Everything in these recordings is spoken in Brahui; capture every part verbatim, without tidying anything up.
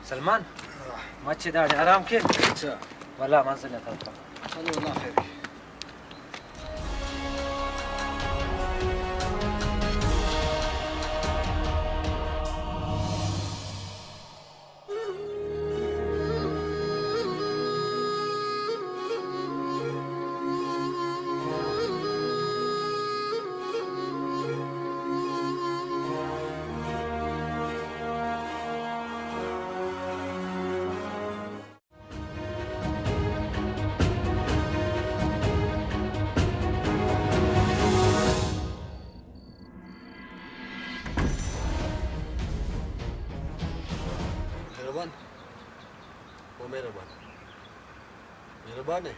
سلمان، مچے داڑے آرام کے۔ اچھا۔ ولا منزل آ ترپہ۔ چلو، اللہ خیر کے۔ مہربان۔ او مہربان۔ مہربان ہے۔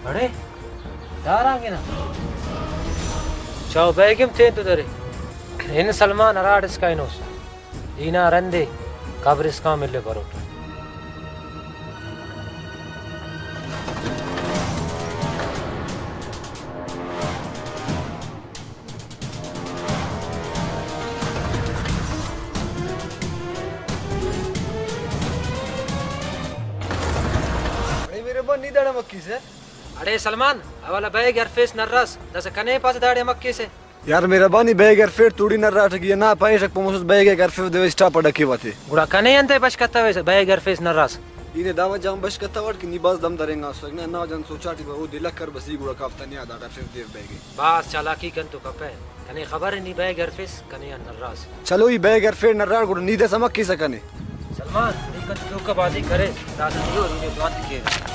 اڑے، دا رنگ نا۔ چاو بیگم تین تو درے۔ ہن سلمان ہراڑ اسکا ہنوس۔ ای نا رندے قبر اسکان ملے بروٹ۔ اڑے مہربان، نی داڑے مکیسہ؟ اڑے سلمان، اولا بیگ ہرفیس نراس، داسہ کنے پاسہ داڑے مکیسہ۔ یار مہربانی، بیگ ہرفیٹ توڑی نراٹکی نا پائیٹک پہ مسس بیگ ایک ہرفیو دے اسٹاپ ڈکیواتے۔ گڑا کنے انتے بش کتویسہ بیگ ہرفیس نراس؟ ای نے دا وجہ ہم بش کتوٹ کہ نی بھاز دم درینگا اسٹ نا، ہندا وجہ ہم سوچاٹی بہ او دلہ کر بس ای گڑا کافتہ نیا داڑے ہرفیو دیر بیگے۔ بھاز چالاکی کن تو کپہ۔ کنے خبر ءِ نی بیگ ہرفیس، کنے آن نراس۔ چلو ای بیگ ہرفیٹ نراٹ گڑا نی داسہ مہ کیسہ کنے۔ سلمان، نی کن تو دھوکہ بازی کریس، داسہ تیو ای نے جوان تے کیوہ۔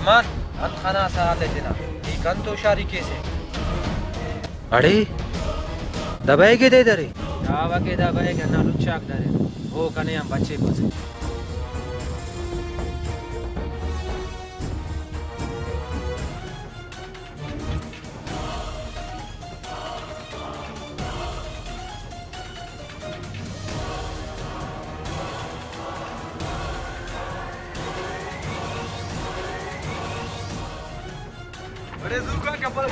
امان، انت خناسہ آتے تینا، ای کنت ہوشاری کیسے؟ اڑے، دا بیگ ءِ دے درے؟ چاوہ کہ دا بیگ ہندا لچاک درے، او کنے آن بچے بسے۔ اڑے زوکا کپل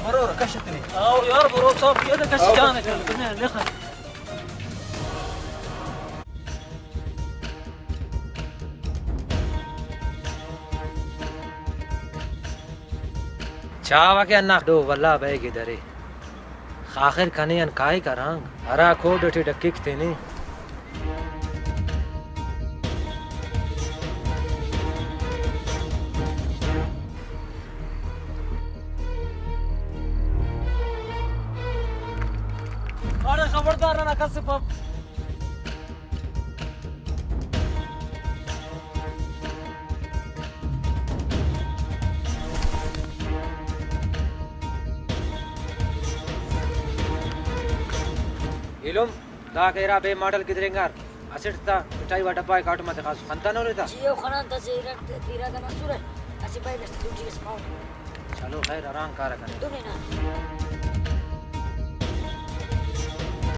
برور کش تنے۔ آؤ یار، برور صاحب، یہ تو کش جانے کر، تمہیں لکھا۔ چاوہ کہ ہندا ڈو ولا بیگ ءِ درے۔ آخر کنے آن کائک ہرانگ، ہرا کوڈ ٹی ڈکک تینے۔ اڑے خبردار ننا کس پاپ۔ ایلم، دا کہ ارا بے ماڈل گدرینگار، اسٹ تا پٹائی وا ڈبہ ءِ کاٹم آ تخاسو، خنتانو نے تا؟ جی او خنان تا، سے ارٹ تے پیرا دن اسرہ، اسہ بیگ اس دوٹی اس پاؤ۔ چلو خیر، آرام کارہ کنے۔ دنے نا۔